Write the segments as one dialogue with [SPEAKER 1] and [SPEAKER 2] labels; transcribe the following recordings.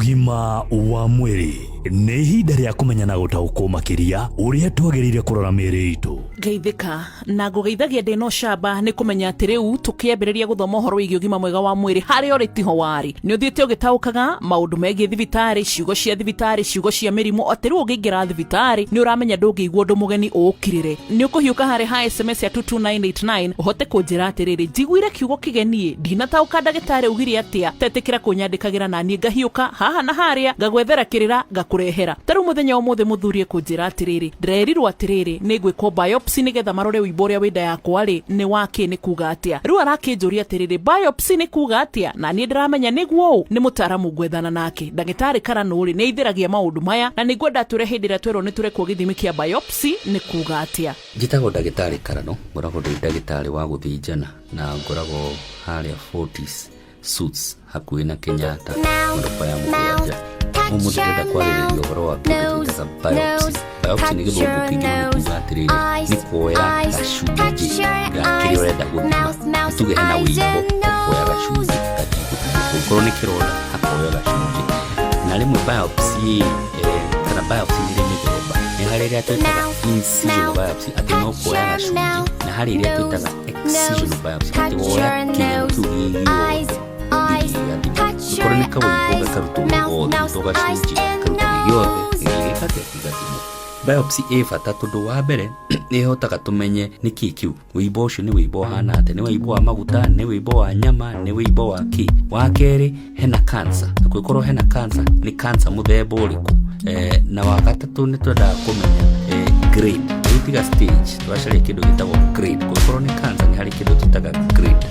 [SPEAKER 1] Ũgima wa mwĩrĩ nĩ ihinda rĩa kũmenya na gũtaũkwo makĩria ũrĩa twagĩrĩire kũrora mĩĩrĩ itũ.
[SPEAKER 2] Ngeithĩka na ngũgeithagia ndĩ na ũcamba nĩ kũmenya atĩ rĩu tũkĩambĩrĩria gũthoma ũhoro wĩgiĩ ũgima mwega wa mwĩrĩ harĩa ũrĩ tiho warĩ. Nĩ ũthiĩte ũgĩtaũkaga maũndũ megiĩ thibitarĩ, ciugo cia thibitarĩ, ciugo cia mĩrimũ, atĩ rĩu ũngĩingĩra thibitarĩ nĩ ũramenya ndũngĩigua ũndũ mũgeni ũũkirĩre. Nĩ ũkũhiũka harĩ ha SMS ya 22989 ũhote kũnjĩra atĩrĩrĩ, njiguire kiugo kĩgeni ĩ, ndinataũka ndagĩtarĩ augire atĩa, tetĩkĩra kũnyandĩkagĩra naniĩ ngahiũka haha na harĩa ngagwethera kĩrĩra ngakũrehera. Ta rĩu mũthenya wa ũmũthĩ mũthuri ekũnjĩra atĩrĩrĩ, ndĩrerirwo atĩrĩrĩ, nĩ ngwĩkwo biopsy nĩgetha marore ũimbo ũrĩa wĩ nda yakwa rĩ, nĩ wa kĩ, nĩ kuga atĩa. Rĩu arakĩnjũria atĩrĩrĩ, biopsy nĩ kuga atĩa? Na niĩ ndĩramenya nĩguo ũ, nĩ mũtaaramu ngwethana nake. Ndagĩtarĩ Karanũ rĩ, nĩ aithĩragia maũndũ maya, na nĩ ngwenda atwĩre hĩndĩ ĩrĩa twerwo nĩ tũrekwo gĩthimi kĩa biopsy nĩ kuga atĩa.
[SPEAKER 3] Njĩtagwo ndagĩtarĩ Karanũ, ngoragwo ndĩ ndagĩtarĩ wa gũthĩnjana na ngoragwo harĩa Fortis Suits hakuhĩ na Kenyatta ngoroba ya mũgwanja. Ũmũthĩ ndĩrenda kwarĩrĩria ũhoro wa kĩndũ twĩtaga biopsy. Biopsy nĩ gĩthũngũ kĩingĩ no nĩ kuga atĩrĩrĩ, nĩ kuoya gacunjĩ ga kĩrĩa ũrenda gũthima. Nĩ tuge hena wĩimbo, ũkoya gacunjĩ gathiĩ gũthimwo. Kũngĩkorwo nĩ kĩronda, hakoywo gacunjĩ. Na rĩmwe biopsy ĩ, kana biopsy nĩ ĩrĩ mĩthemba. Nĩ harĩ ĩrĩa twĩtaga incisional biopsy, atĩ no kuoya gacunjĩ, na harĩ ĩrĩa twĩtaga excisional biopsy, atĩ woya kĩnyamũ kĩu gĩ gĩothe gĩthiĩ gĩgathimwo. Angĩkorwo nĩ kawĩimbo gakarutwo gothe, to gacunjĩ, gakarutwo gĩ gĩothe gĩthiĩ gĩka atĩa? Gĩgathimwo. Biopsy ĩ bata tondũ wa mbere nĩ ĩhotaga tũmenye nĩkĩ kĩu, wĩimbo ũcio nĩ wĩimbo ũhana atĩa, nĩ wĩimbo wa maguta, nĩ wĩimbo wa nyama, nĩ wĩimbo wa kĩ. Wa kerĩ hena cancer, na kũngĩkorwo hena cancer, nĩ cancer mũthemba ũrĩkũ. Na wa gatatũ nĩ twendaga kũmenya grade, rĩu tiga stage, tũracaria kĩndũ gĩtagwo grade. Kũngĩkorwo nĩ cancer nĩ harĩ kĩndũ twĩtaga grade.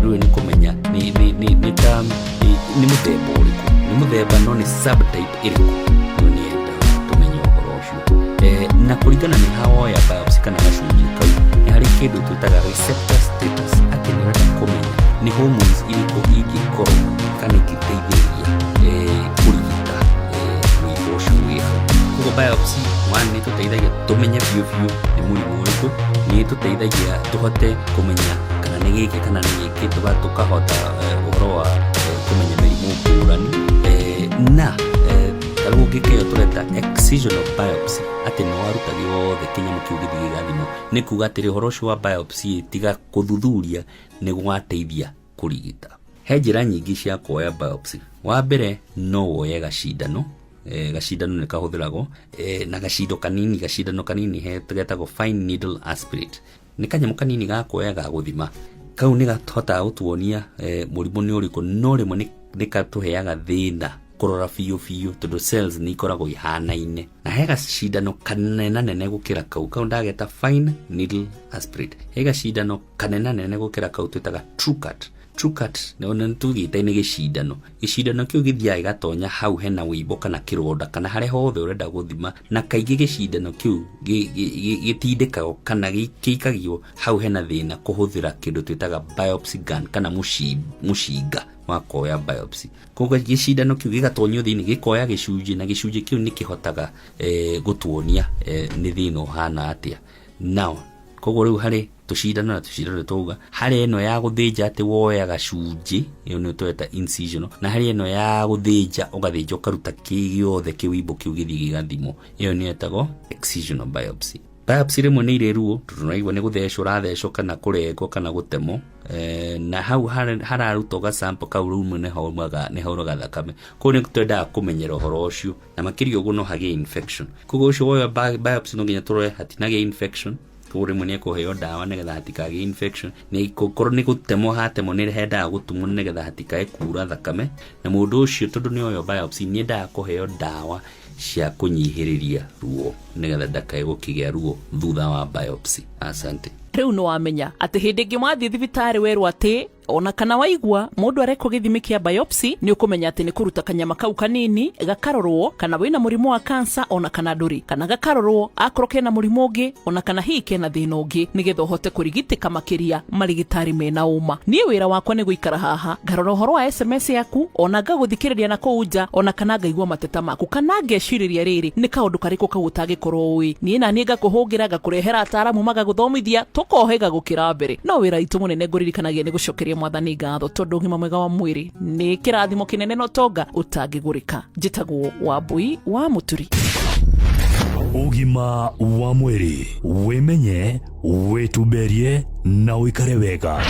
[SPEAKER 3] Rĩu nĩ kũmenya nĩ ta nĩ mũthemba ũrĩkũ, nĩ mũthemba no nĩ subtype ĩrĩkũ, rĩu nĩ yendaga tũmenye ũhoro ũcio. Na kũringana nĩ ha woya biopsy kana gacunjĩ kau, nĩ harĩ kĩndũ twĩtaga receptor status, atĩ nĩ ũrenda kũmenya nĩ hormones irĩkũ ingĩkorwo kana ingĩteithĩrĩria kũrigita wĩimbo ũcio wĩ hau. Koguo biopsy one nĩ ĩtũteithagia tũmenye biũ biũ nĩ mũrimũ ũrĩkũ, nĩ ĩtũteithagia tũhote kũmenya kana nĩ gĩkĩ kana nĩ gĩkĩ, tũkahota ũhoro wa kũmenya mĩrimũ ngũrani, na ta rĩu ũngĩka ĩyo tũreta excisional biopsy, atĩ nĩ waruta gĩothe kĩnyamũ kĩu gĩthiĩ gĩgathimwo, nĩ kuga atĩrĩ ũhoro ũcio wa biopsy tiga kũthuthuria nĩ gwateithia kũrigita. He njĩra nyingĩ cia kuoya biopsy. Wa mbere no woye gacindano, gacindano nĩ kahũthĩragwo, na gacindo kanini, gacindano kanini getagwo fine needle aspirate. Nĩ kanyamũ kanini ga kuoya ga gũthima. Kau nĩ gahotaga gũtuonia mũrimũ nĩ ũrĩkũ, no rĩmwe nĩ katũheaga thĩna kũrora biũ biũ tondũ cells nĩ ikoragwo ihanaine. Na he gacindano kanenanene gũkĩra kau, kau ndageta fine needle aspirate. He gacindano kanenanene gũkĩra kau twĩtaga Tru-Cut. Tru-Cut nĩ tugĩte nĩ gĩcindano. Gĩcindano kĩu gĩthiaga gĩgatonya hau hena wĩimbo kana kĩronda kana harĩa hothe ũrenda gũthima, na kaingĩ gĩcindano kĩu gĩtindĩkagwo kana gĩikagio hau hena thĩna kũhũthĩra kĩndũ twĩtaga biopsy gun kana mũcinga wa kuoya biopsy. Koguo gĩcindano kĩu gĩgatonyio thĩinĩ gĩkoya gĩcunjĩ, na gĩcunjĩ kĩu nĩ kĩhotaga gũtuonia nĩ thĩna ũhana atĩa. Now, koguo rĩu harĩ tũcindano na tũcindano twauga, harĩ ĩno ya gũthĩnja atĩ woya gacunjĩ, ĩyo nĩyo tũreta incisional, na harĩ ĩno ya gũthĩnja ũgathĩnja ũkaruta kĩ gĩothe kĩwimbo kĩu gĩthiĩ gĩgathimwo, ĩyo nĩyo ĩtagwo excisional biopsy. Biopsy rĩmwe nĩ irĩ ruo tondũ nĩwaigua nĩ gũthecwo ũrathecwo kana kũrengwo kana gũtemwo, na hau hararutwo ga sample kau rĩmwe nĩ hauraga thakame, koguo nĩ twendaga kũmenyera ũhoro ũcio, na makĩria ũguo no hagĩe infection. Koguo ũcio woya biopsy no nginya tũrore hatinagĩa infection, koguo rĩmwe nĩ ekũheo ndawa nĩgetha hatikagĩe infection, nĩ gũkorwo nĩ gũtemwo hatemwo nĩ hendaga gũtumwo nĩgetha hatikae kura thakame, na mũndũ ũcio tondũ nĩ oyo biopsy nĩ endaga kũheo ndawa cia kũnyihĩrĩria ruo nĩgetha ndakae gũkĩgĩa ruo thutha wa biopsy. Asante.
[SPEAKER 2] Rĩu nĩ wamenya atĩ hĩndĩ ĩngĩ wathiĩ thibitarĩ werwo atĩ ona kana waigua mũndũ arekwo gĩthimi kĩa biopsy, nĩ ũkũmenya atĩ nĩ kũruta kanyama kau kanini gakarorwo kana wĩna mũrimũ wa cancer ona kana ndũrĩ, kana gakarorwo akorwo kena mũrimũ ũngĩ ona kana hihi kena thĩna ũngĩ, nĩgetha ũhote kũrigitĩka makĩria marigitari mena ũma. Niĩ wĩra wakwa nĩ gũikara haha ngarora ũhoro wa SMS yaku, ona ngagũthikĩrĩria na kũu nja, ona kana ngaigua mateta maku, kana ngecirĩria rĩrĩ nĩ kaũndũ karĩkũ kau ũtangĩkorwo ũĩ. Niĩ na niĩ ngakũhũngĩra, ngakũrehera ataaramu magagũthomithia, tũkohĩga gũkĩra mbere. No wĩra witũ mũnene ngũririkanagia nĩ gũcokeria Mwathani ngatho tondũ ũgima mwega wa mwĩrĩ nĩ kĩrathimo kĩnene na ũtonga ũtangĩgũrĩka. Njĩtagwo Wambui wa Mũturi.
[SPEAKER 1] Ũgima wa mwĩrĩ, wĩmenye, wĩtumberie na ũikare wega.